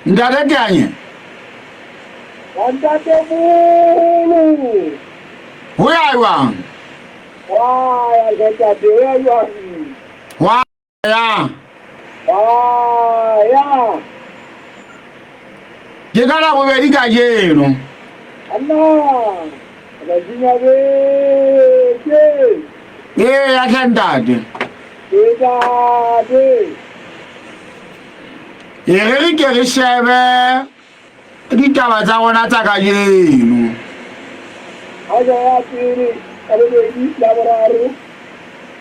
Ntate Teanye. Ntate Molo. Ho ya jwang? Wa ya ntate, ho ya jwang? Wa ya. Wa ya. Ke ka la bobedi kajeno. Anna. Matsatsing a beke. Ee, ya hle ntate. Ee, ntate. E re re ke re shebe ditaba tsa rona tsa kajeno. Haja ya pele, ya bobedi, ya boraro.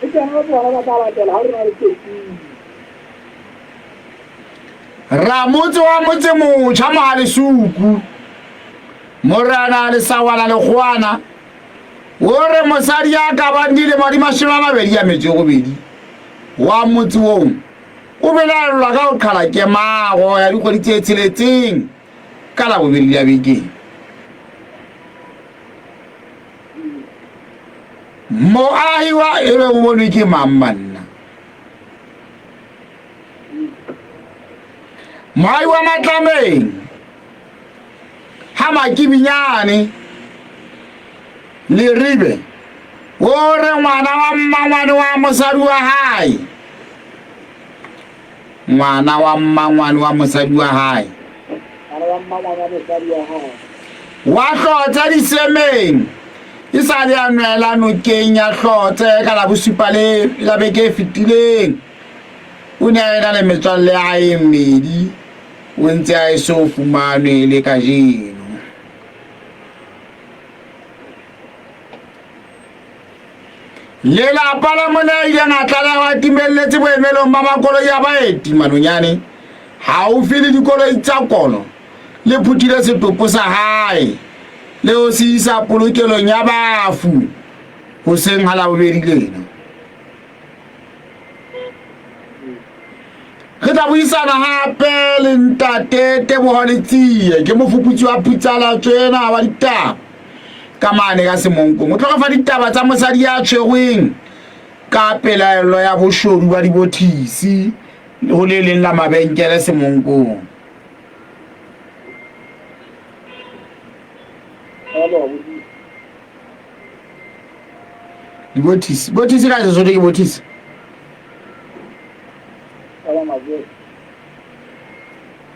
E tsena tsona ba tla latela ha rona re qetile. Ramotse wa motse motjha Mohalesuku. Morena Lesawana Lekgowana o re mosadi ya ka bang dilemo di 28 wa motse oo o belaellwa ka ho qhala kemaro ya dikgwedi tse tsheletseng ka Labobedi la bekeng. Moahi wa ebe o bonwe ke mang banna? Moahi wa Matlameng ha Makibinyane Leribe o re ngwana wa mmangwane wa mosadi wa hae ngwana wa mmangwane wa mosadi wa hae wa hlotse disemeng e sa le a nwela nokeng ya hlotse ka la bosupa le la beke e fetileng o ne a ena le metswalle ya hae e mmedi o ntse a eso fumanwe le kajeno. Lelapa la monna ya ileng a tlalehwa a timelletse boemelong ba makoloi a baeti Manonyane haufi le dikoloi tsa kono le phuthile setopo sa hae le ho se isa polokelong ya bafu hoseng ha Labobedi lena. Re tla buisana hape le ntate Teboho Letsie, ke mofuputsi wa phutsalatso ena wa ditaba ka mane ka Semonkong. O tlo re fa ditaba tsa mosadi ya tshwerweng ka pelaelo ya boshodu ba dibothisi ho le leng la mabenkele Semonkong. Dibothisi, bothisi ka Sesotho ke bothisi.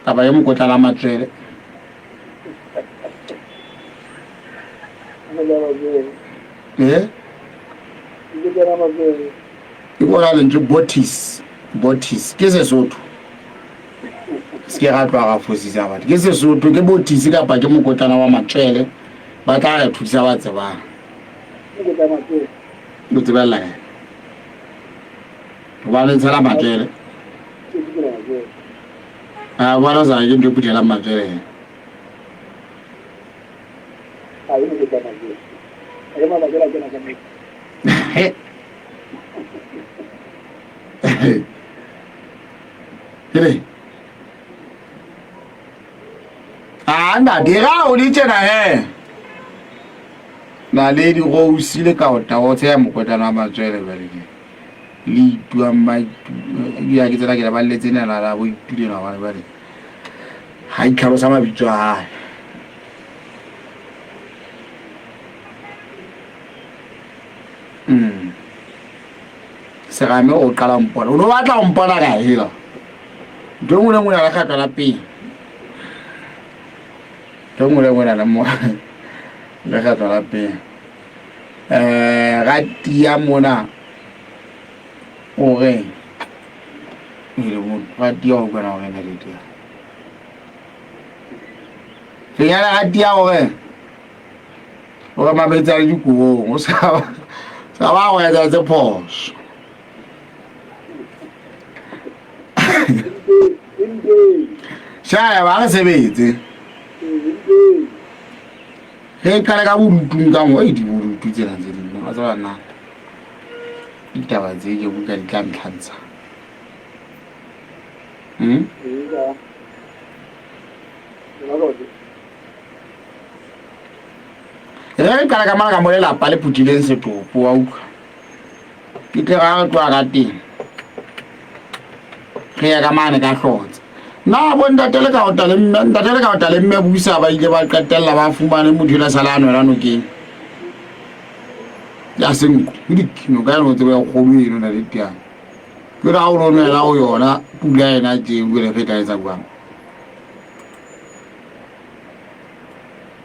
Taba ye mokotla la matswele. Eh? Ke bona lentswe botis, botis ke Sesotho. Se ke ra tloha ra fosisa batho. Ke Sesotho ke botis kapa ke mokotlana wa matswele. Ba tla re thusa ba tsebang. O tsebella kae? Hobane tshela matswele. A bona sa ke ntho e phuthelang matswele. Ke A ntate ga o di tjena he. Naledi Rose le kaota o tsheya mokotlana wa matswele jwale ke le ituang ba ya ke tsena ke le balletse ne la la bo itulela hobane jwale ha itlhalosa mabitso a hae. Mm. Serame o qala ho mpona. O no batla ho mpona ka hela. Ntho e nngwe le nngwe na le kgetlo la pele. Ntho e nngwe le nngwe na le mo lekgetlo la pele. Um ga tia mona o reng ga tia o kwana o reng le tia. Lenyana ga tia o reng o re mabetse a le dikobong o sa ba go etsa tse phoso. Shaya ba re sebetse. Re qale ka bodutung ka mo, di bodutu tsena tse ding. Wa tseba nna ditaba tse ke buka di tla ntlhantsha. Hmm? Re qala ka mala ka mo lelapa le phuthileng setopo wa utlwa. Ke tle ga re tloha ka teng. Re ya ka mane ka hlotsa. Na bo ntate le kaota le mme, ntate le kaota le mme busa ba ile ba qetella ba fumane motho ela sala a nwela nokeng. Ya senko, ke dikino ka eno tsebo ya kgolo eno na le tiang. Ke ra o lo nwela go yona pula ena tje o le feta etsa jwang.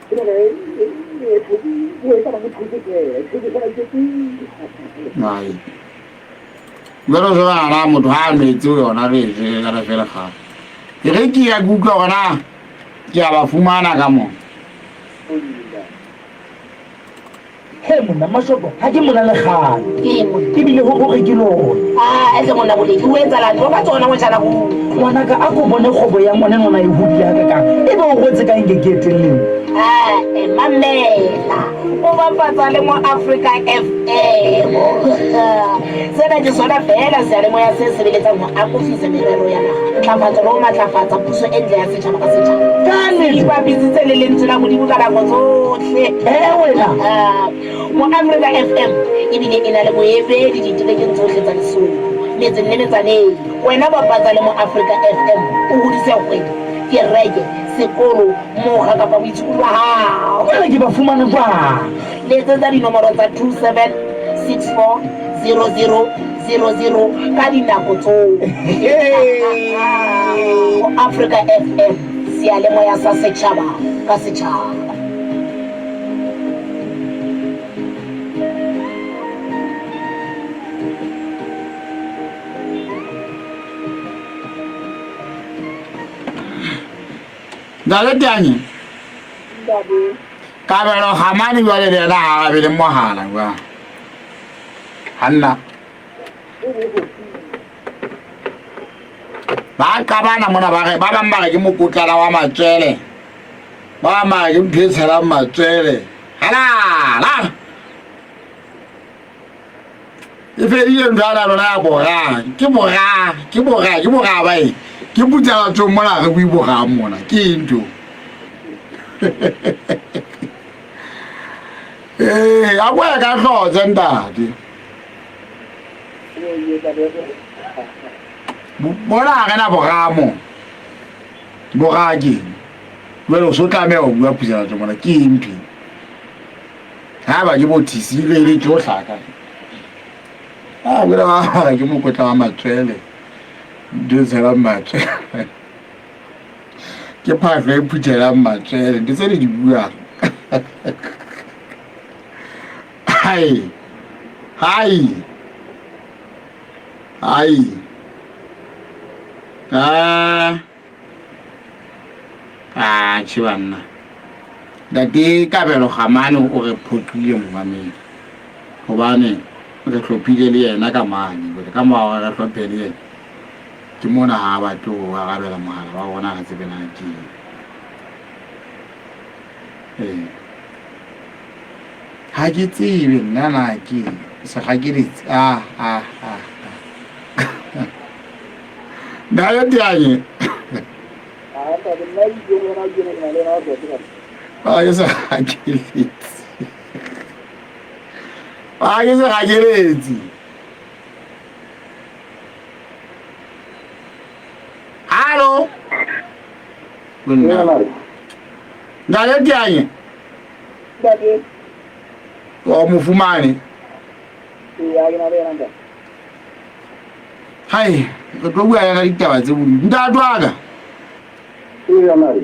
Ke noka e e e e ka bang e thotse fela, e thotse fela ke pula. Ai. Jwale o shebana na motho ha a nwetse ho yona re je ka re fele kgale. Ke re ke ya ke utlwa hore na ke a ba fumana ka mona. He monna Mashoko, ha ke mona le kgale. Ebile ho hore ke lona. Ah, ese monna Boleki, o etsalang? Tlo ka tsona ngwetjana ko. Ngwanaka, a ko bone kgwebo ya ngwana enwa na e hodile hakakang. Ebe o rwetse ka eng ke etelleng? Ah, eh, mamela. O bapatsa le mo Africa FM. Sena ke sona feela seyalemoya se sebeletsang ho akofisa merero ya naha, ntlafatso le ho matlafatsa puso e ntle ya setjhaba ka setjhaba. Ka nnete. Ipapisitse le lentswe la Modimo ka nako tsohle. Eh, wena. Ah, Mo Africa FM ebile e na le boemedi diterekeng tsohle tsa Lesotho, metseng le metsaneng. Wena bapatsa le mo Africa FM o hodise kgwebo, kereke, sekolo, mokga kapa boitshokodi ba hao. Jwale ke ba fumane jwang? Letsetsa dinomoro tsa 27640000 ka dinako tsohle. Ho Africa FM, seyalemoya sa setjhaba ka setjhaba. Ntate Teanye. Ntate. Kabelo Hamane jwale le yena ha arabele mohala jwang. Hanna. Ba qabana mona ba re ba bang ba re ke mokotlana wa matswele. Ba bang ba re ke ntho e tshelang matswele. Halala! E fedile ntho ya lona ya bora. Ke bora, ke bora, ke bora ba eng? Ke putsa bathong mona re bue bora mona. Ke eng ntho? Ee, a kwa ka hlotse ntate. Mona ha re na bora mo. Bora ke eng? Jwale o so tlameha ho bua putsa bathong mona ke eng ntho e? Ha ba ke bothisi le le tlo hlaka. Ah, ke ba ke mokotla wa matswele. Ntho tshelang matswele. Ke phahlo e phuthelang matswele. Ntho tse le di buang. Hai. Hai. Hai. Ah. Atjhe banna. Ntate Kabelo Gamane o re phoqile momamedi. Hobane re hlophile le yena ka mane. Jwale ka mora hore re hlophe le yena, ke mona ha a batle ho arabela mohala wa rona re tsebe na ke eng. Ee. Ha ke tsebe nna na ke eng. Segakeletse. Ah, ah, ah, ah. Ntate Teanye. A ke segakeletse. A ke segakeletse. Hallo. Ntate Teanye. Ntate. O mo fumane. Ee, ke na le yena ntate. Hai, re tlo bua ka ditaba tse bodutu. Ntate wa ka. Ee, Mare.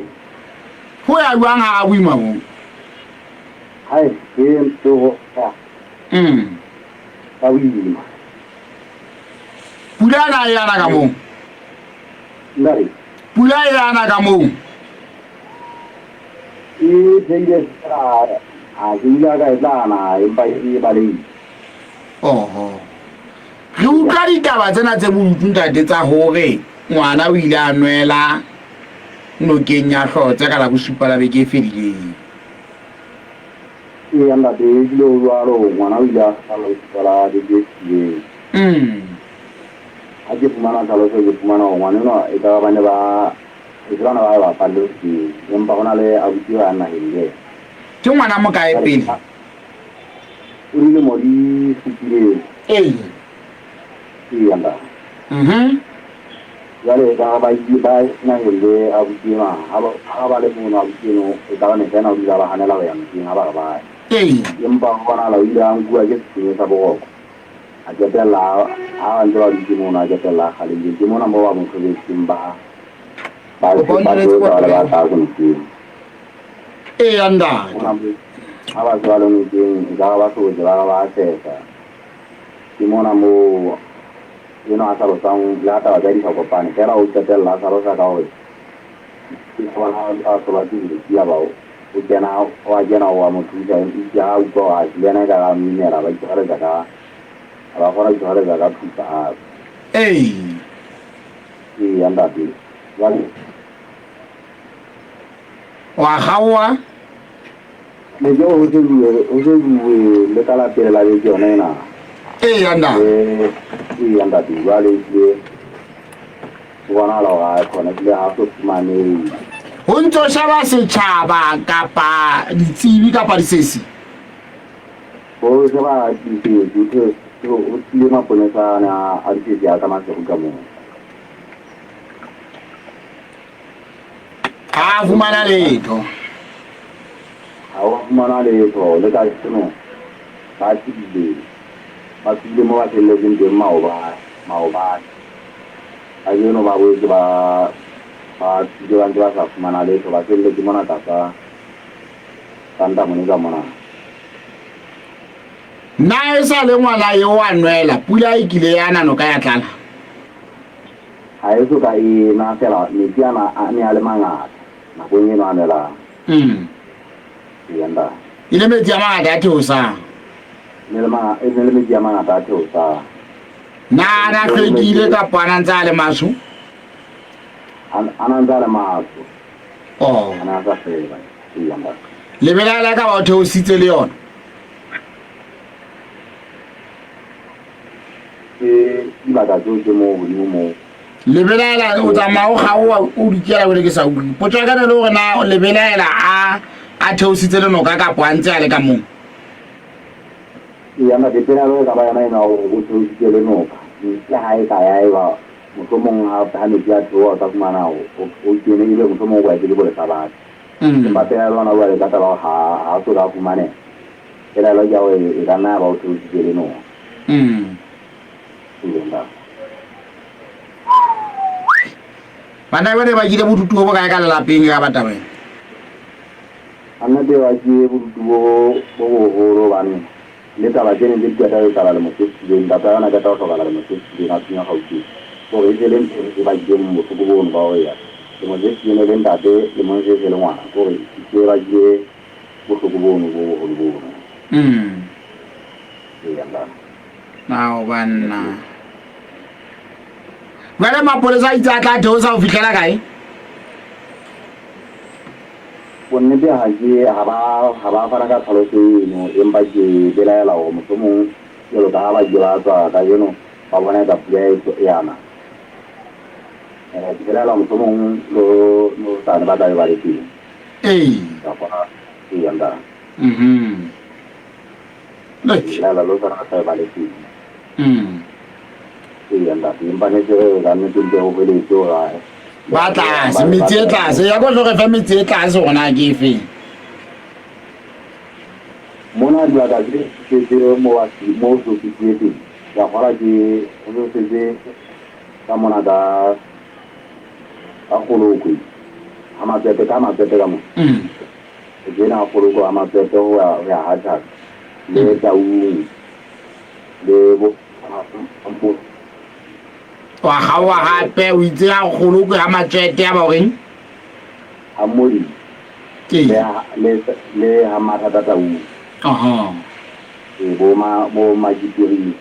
Ho ya jwang ha boima bo? Hai, ke ntho ya. Ka boima. Pula na e ana ka moo? Nare. Pula e ana ka moo? E theile a ke ile ka e tla na empa e balehile. Oho. Re utlwa ditaba tsena tse bodutu ntate tsa hore ngwana o ile a nwela nokeng ya Hlotse ka la bosupa la beke e fedileng. Eya ntate, ebile ho jwalo, ngwana o ile a la bosupa la beke e fetileng. Ha ke fumana tlhaloso ke fumana hore ngwana enwa e ka ba ba ne ba e se bana ba bapalle nokeng, empa ho na le abuti eo a naheng le yena. Ke ngwana mokae pele? O dilemo di supileng. Ee. Ee, ntate. Jwale e ka ba ba naheng le abuti enwa, ha ba le mono abuti eno e ka ba mehla ena o dula ba hanela ho ya nokeng ha ba re ba ya. Empa ho bonahala o ile a nkuwa ke sethunya sa boroko. A qetella ha ba ntse ba dutse mono a qetella a kgalehile. Ke mona moo ba mo thobetseng ba ba ba theosa ba le ba tlase nokeng. Eya ntate. Ha ba se ba le nokeng e ka ba ba hlobotse ba re ba sesa. Ke mona moo enwa a hlalosang le ha taba tsa di sa kopane feela o qetella a hlalosa ka hore ke bona a hlolwa ke metsi ya ba o kena o a kena o a mo thusa itse ha utlwa hore a le yena e ka ra mo imela ba itshwareletsa ka ba kgona ho itshwareletsa ka thupa hape. Ee. Ee, ntate. Jwale Wa kgaoha? Ne ke ho shebuwe ho shebuwe le ka la pele la beke yona ena. Eya ntate. Eya ntate, jwale ehlile ho bonahala hore a khona ehlile ha so fumanehe. Ho ntso sheba setjhaba kapa ditsebi kapa disesi? Ho sheba disesi, ho ho tlile maponesa ane a disesi a ka Maseru ka moo. Ha a fumana letho. Ha wa fumana letho le kajeno ba tsebile ba tsebile mo ba felletseng teng maobane maobane kajeno ba boetse ba ba tsebile ba ntse ba sa fumana letho ba felletse mona tlasa Santa Monica mona. Na e sa le ngwana eo a nwela pula e kile ya na noka ya tlala? Ha e so ka e na fela metsi ana a ne a le mangata nakong eno a nwelang. Eya ntate. E le metsi a mangata a theosang. E ne le e ne le metsi a mangata a theosang. Na a na hlwekile kapa a na ntse a le matsho? A na ntse a le matsho. Oh. A na a sa hlweka. Eya ntate. Lebela ka ba o theositse le yona. Ke dibaka tseo tse moo hodimo moo. Lebelaela o tsamaya o kgaoa o dikela o le ke sa utlwe. Potso ya ka ne le hore na lebelaela a a theositse le noka kapo a ntse a le ka moo. Eya ntate, pelaelo e ka ba yona eno ya hore o theositse le noka. Le ha e ka ya eba mohlomong ha metsi a theoha o tla fumana o kene ebe mohlomong o kwaetse ke bolehlabathe. Empa pelaelo hona jwale ka taba ya hore ha a so ka fumaneha. Pelaelo ke ya hore e ka nna ya ba o theositse le noka. Ee, ntate. Banna ba ne ba kile bodutu bo bokae ka lelapeng ka ba taba ena? Kannete ba ke bodutu bo bo boholo hobane le taba tse neng tse di qeta ho etsahala lemo se fetileng, ntate wa yona a qeta ho hlokahala lemo se fetileng a thunya Gauteng. Ke hore e se le ntho e bakileng bohloko bono ba hore ya lemo se fetileng e le ntate, lemong se se le ngwana. Ke hore e hlile e bakile bohloko bono bo boholo bono. Eya ntate. Ao banna. Jwale mapolesa a itse a tla theosa ho fihlela kae? Bonnete ha ke ha ba ha ba fana ka tlhaloso eno, empa ke belaela hore mohlomong jwalo ka ha ba ile ba tswa kajeno ba bona eka pula e e ana. Ke belaela mohlomong le le hosane ba tla be ba le teng. Ee. Kapa eya ntate. Eish. Belaela le hosane ba tla be ba le teng. Eya ntate, empa ne se re ka nnete ntse ho hweletse hore ae. Ba tlase, metsi e tlase. Ya ko tlo re fa metsi e tlase hore na ke efeng. Mona dibaka tse setse mo ba mo so fihliwe teng. Ke a kgolwa ke ho so setse ka mona ka ka Kgolokwe. Ha Matsepe ka Matsepe ka mona. Ke ena Kgolokwe ha Matsepe ho ya ho ya ha Tjhaka le Taung le bo Wa kgaoha hape o itse ya Kgolokwe ha Matjete ya ba o reng? Ha Mmodi. Ke. Le le le ha Mathata Taung. Aha. E bo ma bo Makipiring.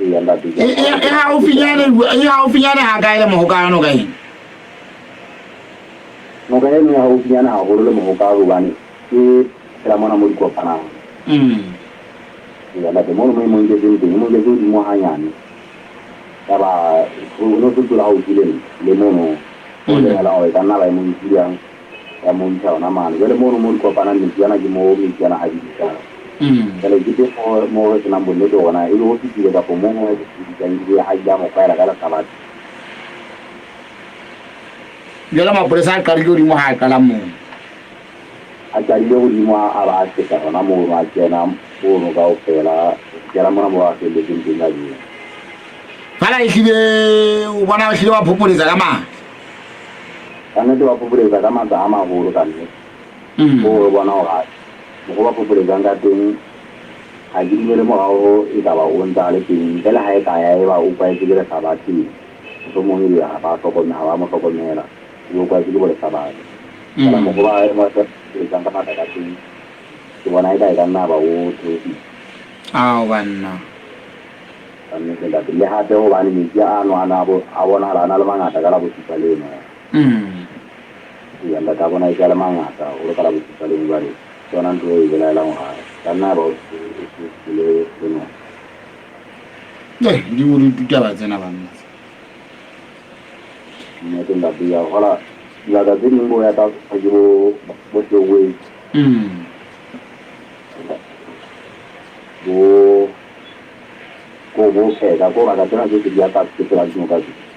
Eya ntate. E e e haufinyane e haufinyane ha kae le Mohokare noka eno? Noka eno e haufinyane haholo le Mohokare hobane ke phela mona mo di kopanang. Eya ntate, mono mo e mo nketseng teng, e mo nketse hodimo hanyane. Yaba ho no se tsela haufi le nna le mono. Ho belaela hore e ka nna ba e mo nkileng ya mo ntsha hona mane. Jwale mono mo di kopanang metsi ana ke mo metsi ana a bidisang. Jwale ke teng mo mo re senang bonnete hore na ebe ho fetile kapo mo ho bidisang ebile a ile a mo kwaela ka lehlabathe. Jwale mapolesa a qadile hodimo ha a qala moo. A qadile hodimo a ba a feta hona mono a kena mono kaofela ho fihlela mona moo a felletseng teng kajeno. Fela ehlile o bona ehlile ba phopholetsa ka matla. Ka nnete ba phopholetsa ka matla a maholo ka nnete. Hoo re bona hore mokgwa o ba phopholetsang ka teng ha ke dumele morao e ka ba o ntse a le teng ntle le ha e ka ya eba o kwaetswe ke lehlabathe mohlomong ebe ha ba ha ba mo hlokomela ebe o kwaetswe ke bolehlabathe. Fela mokgwa o ba phopholetsang ka matla ka teng ke bona eka e ka nna ba o theositse. Ao banna. Ka nnete ntate. Le hape hobane metsi ano a na a bonahala a na le mangata ka la bosupa leno. Eya ntate a bona e le mangata haholo ka la bosupa leno jwale ke yona ntho e belaelang hore ka nna ba o le le noka. Eh, di bodutu taba tsena banna. Nnete ntate ya hola dibaka tse ding bo ya ka ke bo bo Tlowe. Bo ko bo pheka ko baka tsena tsohle di ya ka ke tsela dinoka tse.